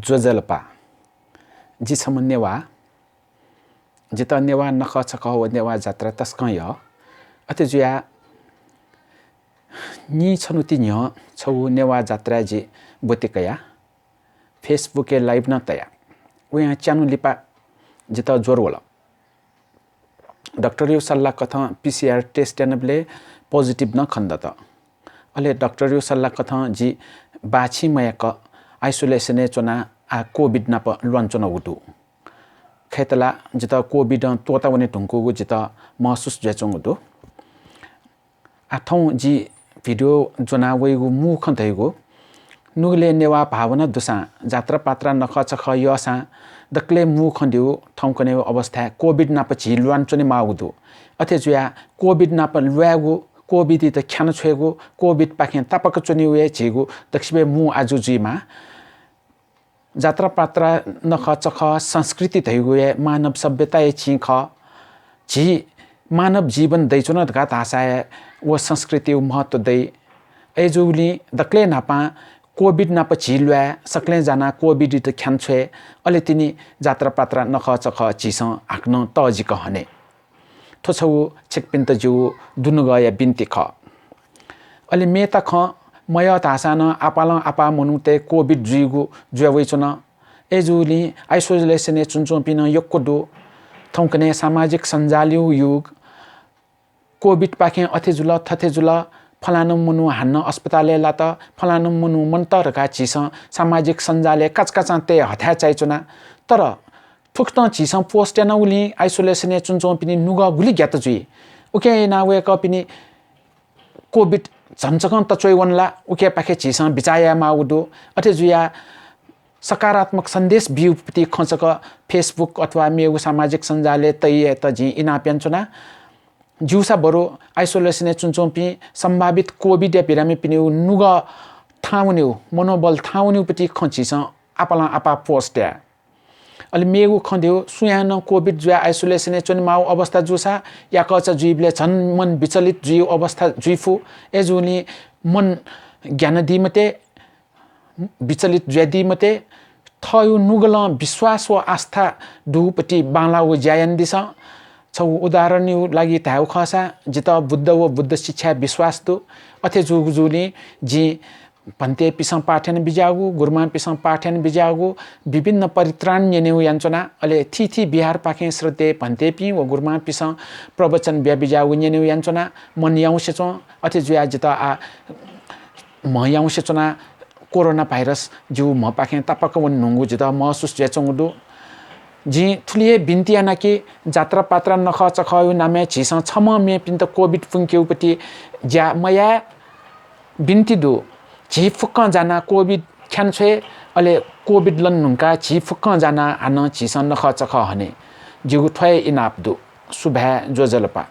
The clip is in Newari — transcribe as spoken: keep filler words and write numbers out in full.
ज्वजलपा। जि छम्ह नेवाः। जितः नेवाः नखःचखः व नेवाः जात्रा तसकं यः। अथे जुयाः नीछन्हु ति न्ह्यः छगू नेवाः जात्राय् जि ब्वति कया, Facebook-य् live नं तया। वयां च्यान्हु लिपा जितः ज्वर वल। डाक्टरया सल्लाह कथं PCR test यानाबलय् positive नं खनेदत। अले डाक्टरया सल्लाह कथं जि बाःछि मयाक isolation-य् च्वनाः आः COVID नाप ल्वानाच्वनागु दु। खय्‌त ला जितः COVID-ं त्वःता वने धुंकूगु जितः महसुस जुयाच्वंगु दु। आः थौं जि video ज्वना वइगु मू खँ धइगु, नुगलय् नेवाः भावना दुसां, जात्रापात्रा नखःचखः यःसां दकलय् मू खँ धइगु थौंकन्हय्‌गु अवस्थाय् COVID नाप झी ल्वानाच्वने माःगु दु। अथे जुयाः COVID नाप ल्वायेगु, COVID-यात ख्यानाछ्वयेगु, COVID-पाखें तापाक च्वनेगु हे झीगु दक्वसिबय् मू आजु जुइमाः। जात्रापात्रा नखःचखः संस्कृति धइगु हे मानव सभ्यताया चिं खः। झी मानव जीवन दइच्वन धकाः धाःसा हे व संस्कृतिया महत्व दइ। अय्‌जूगुलिं दकलय् न्हापां COVID नाप झी ल्वाये, सकलें जानाः COVID-यात ख्यानाछ्वये, अले तिनि जात्रापात्रा नखःचखः झीसं हाकनं तःजिक हने। थ्व छगू छिकपिन्त जिगु दुनुगःया बिन्ति खः। अले मेता खँ मयः धाःसां नं आपालं आपाः मनूतय् COVID जुइगु जुया वइच्वन। अय्‌जूगुलिं isolation-य् च्वनाच्वंपिं नं यक्व दु। थौंकन्हय् सामाजिक सञ्जालया युग। COVID-पाखें अथे जुल, थथे जुल, फलानु मनू हानं अस्पतालय् लात, फलानु मनू मन्त धकाः झीसं सामाजिक सञ्जालय् काचाकाचां तये हथाय् चाइच्वना। तर थुकथं झीसं post यानागुलिं isolation-य् च्वनाच्वंपिनि नुगः गुलि ग्यात जुइ। उकिं यानाः वय्‌कःपिनि COVID झन छकं तच्वइ वन ला, उकिपाखे झीसं बिचाः यायेमाःगु दु। अथे जुयाः सकारात्मक सन्देश बीगु पति खँ छकः Facebook अथवा मेगु सामाजिक सञ्जालय् तयात जिं इनाप यानाच्वना। ज्यूसा बरु isolation-य् च्वनाच्वंपिं सम्भावित COVID-या बिरामीपिनिगु नुगः थाहां वनेगु, मनोबल थाहां वनेगु पति खँ झीसं आपालं आपाः post याये। अले मेगु खँ धइगु, सुयां नं COVID जुयाः isolation-य् च्वनेमाःगु अवस्था जूसा याकःचा जुइबलय् झन मन विचलित जुइगु अवस्था जुइफु। अय्‌जूगुलिं मन ग्यानादी मते, विचलित जुयादी मते। थःगु नुगलं विश्वास व आस्था दुगु पति बांलाःगु ज्या यानादिसँ। छगू उदाहरणया लागि धायेगु खःसा, जितः बुद्ध व बुद्ध शिक्षाय् विश्वास दु। अथे जूगु जूगुलिं जिं भन्तेपिसं पाठ याना बिज्याःगु, गुरुमांपिसं पाठ याना बिज्याःगु विभिन्न परित्राण न्यनेगु यानाच्वना। अले थीथी विहारपाखें श्रद्धेय भन्तेपिं व गुरुमांपिसं प्रवचन बिया बिज्याःगु न्यनेगु यानाच्वना। मन याउँसे च्वं। अथे जुयाः जितः आः म्ह याउँसे च्वनाः कोरोना भाइरस जिगु म्हपाखें तापाक वने धुंगु जितः महसुस जुयाच्वंगु दु। जिं थुलि हे बिन्ति याना कि जात्रापात्रा नखःचखःया नामय् झीसं छम्हं मेपिन्त COVID पुंकेगु पति ज्या मयाये। बिन्ति दु, झी फुक्कं जानाः COVID ख्यानाछ्वये, अले COVID लने धुंकाः झी फुक्कं जानाः हानं झीसं नखःचखः हने। जिगु थ्व हे इनाप दु। सुभाय्, ज्वजलपा।